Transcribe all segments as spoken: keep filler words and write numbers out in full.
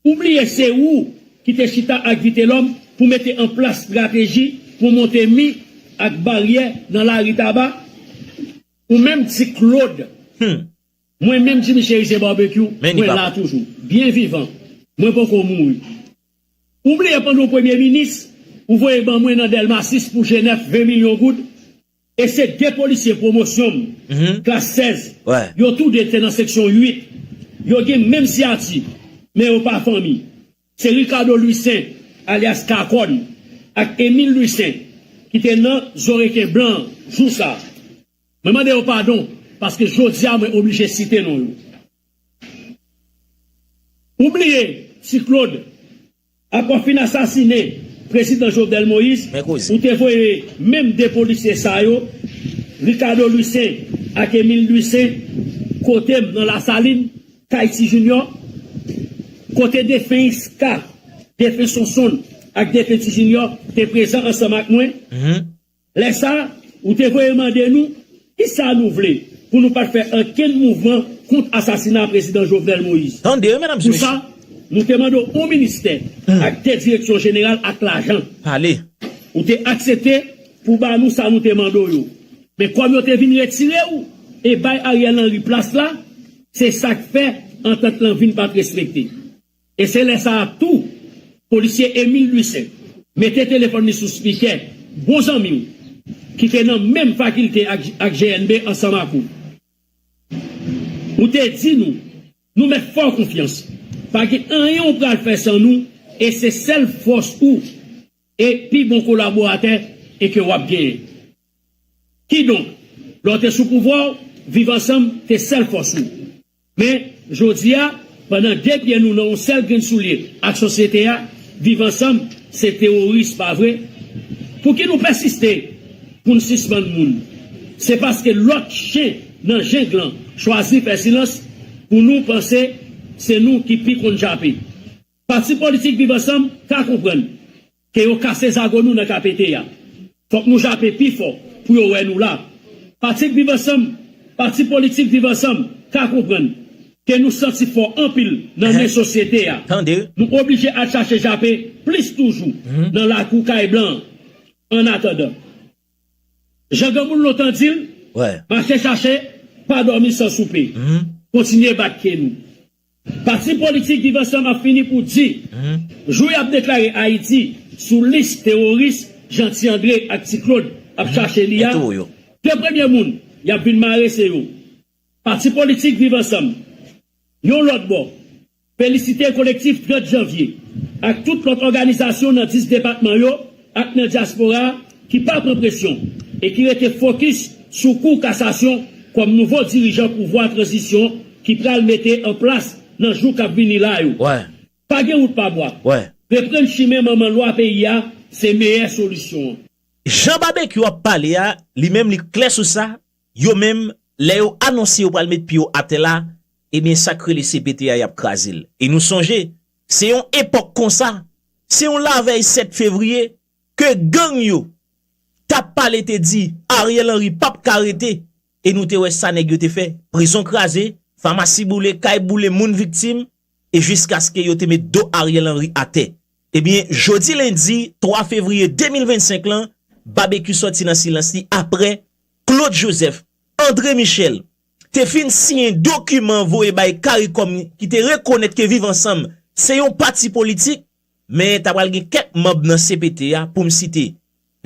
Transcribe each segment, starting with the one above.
Ou bliye se ou ki te chita ak Vitelhomme pou mete an plas estrateji pou monte mi ak baryè nan lari Taba? Ou menm Ti Claude, mwen menm Jimmy Cherizier Barbecue, mwen la toujou, byen vivan. Mwen poko mouri. Ou bliye pandan w premye minis, ou voye ban mwen nan Dèlma sis pou G nèf ven milyon goud, e se de polisye pwomosyon m, klas sèz, yo tou de te nan seksyon uit. Yo gen menm siyati, men yo pa fanmi. Se Ricardo Louissaint, alyas Kakòn, ak Émile Louissaint, ki te nan zo reken blan an jou sa a. Mwen mande yo padon, paske jodi a mwen oblije site non yo. Ou bliye, Ti Claude, apre w fin asasinen Prezidan Jovenel Moïse, ou te voye menm de polisye sa yo, Ricardo Louissaint ak Émile Louissaint, kote m nan Lasalin, kay Ti Junior, kote defen Iska, defen Sonsonn ak defen Ti Junior te prezan ansanm ak mwen. Lè sa a, ou te voye mande nou kisa nou vle pou nou pa t fè okenn mouvman kont asasina Prezidan Jovenel Moïse. Tande wi, medam e mesye. Pou sa, nou te mande w yon ministè ak de direksyon jeneral ak lajan. Pale. Ou te aksepte pou ba nou sa nou te mande w yo. Men kòm yo te vin retire w e bay Ariel Henry plas la, se sa k fè antant lan vin pa t respekte. E se lè sa a tou, polisye Émile Louissaint mete telefòn li sou spikè, bon zanmi w, ki te nan menm fakilte ak, ak G N B ansanm ak ou. Ou te di nou, nou mèt fè w konfyans. Pa gen anyen w pral fè san nou, e se sèl fòs ou e pi bon kolaboratè e ke w ap genyen. Kidonk, lè w te sou pouvwa w, Viv Ansanm te sèl fòs ou. Men, jodi a, pandan de pye nou nan yon sèl grenn soulye ak sosyete a, Viv Ansanm se teworis, pa vre? Pouki nou pèsiste pou n sispann moun? Se paske lòt chen nan jeng lan chwazi fè silans pou nou panse se nou ki pi konn jape. Pati politik Viv Ansanm ka konprann ke yo kase zago nou nan K P T a. Fòk nou jape pi fò pou yo wè nou la. Pati Viv Ansanm, pati politik Viv Ansanm ka konprann ke nou santi fò anpil nan men sosyete a. Nou oblije al chache jape plis toujou nan lakou kay blan an. Annatandan, jan granmoun lontan di l, mache chache, pa dòmi san soupe. Kontinye bat ke nou. Pati politik Viv Ansanm ap fini pou di, jou y ap deklare Ayiti sou lis teworis, Jean Ti André ak Ti Claude ap chache li a, de premye moun y ap vin mare se yo. Pati politik Viv Ansanm, yon lòt bò, felisite Kolektif trant Janvye ak tout lòt òganizasyon nan dis depatman yo ak nan dyaspora a ki pa pran presyon e ki rete fokis sou Kou Kasasyon kòm nouvo dirijan pouvwa tranzisyon ki pral mete an plas nan jou k ap vini la yo. Pa gen wout pa bwa. Reprann chimen manman lwa peyi a se meyè solisyon an. Jan Babekyou ap pale a, li menm li klè sou sa, yo menm, lè yo anonse yo pral met pye yo atè la, ebyen sa k rele C P T a y ap kraze l. E nou sonje, se yon epòk konsa, se yon lavèy sèt fevriye, ke gang yo t ap pale te di Ariel Henry p ap ka rete, e nou te wè sa nèg yo te fè, prizon kraze, famasi boule, kay boule, moun viktim, e jiskaske yo te met do Ariel Henry atè. Ebyen, jodi lendi twa fevriye de mil vennsenk lan, Babekyou sòti nan silans li apre Claude Joseph, André Michel, te fin siyen dokiman voye bay CARICOM ki te rekonèt ke Viv Ansanm se yon pati politik, men ta pral gen kèk manm nan C P T a, pou m site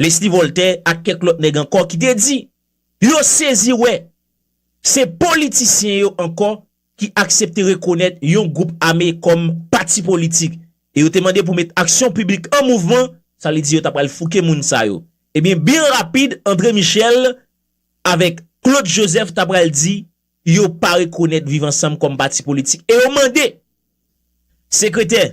Leslie Voltaire ak kèk lòt nèg ankò ki te di yo sezi wè se politisyen yo ankò ki aksepte rekonèt yon gwoup ame kòm pati politik, e yo te mande pou met aksyon piblik an mouvman, sa vle di yo ta pral fouke moun sa yo. Ebyen, byen rapid, André Michel avèk Claude Joseph ta pral di yo pa rekonèt Viv Ansanm kòm pati politik, e yo mande sekretè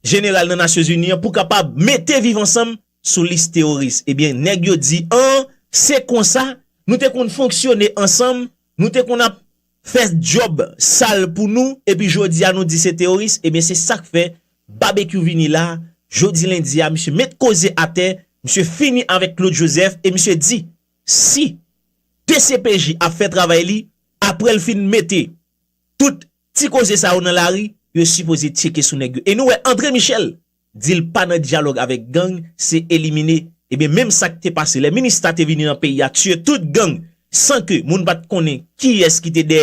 jeneral nan Nasyonzini an pou kapab mete Viv Ansanm sou lis teworis. Ebyen, nèg yo di, an, se konsa, nou te konn fonksyone ansanm, nou te konn ap fè djòb sal pou nou, epi jodi a nou di se teworis, ebyen, se sa k fè Babekyou vini la, jodi lendi a, misye met koze atè, misye fini avèk Claude Joseph, e misye di, si D C P J ap fè travay li, apre l fin mete tout ti koze sa yo nan lari, yo sipoze tcheke sou nèg yo. E nou wè André Michel di l pa nan dyalòg avèk gang, se elimine. Ebyen, menm sa k te pase lè Minista te vini nan peyi a, tiye tout gang, san ke moun pa t konnen kiyès ki te dèyè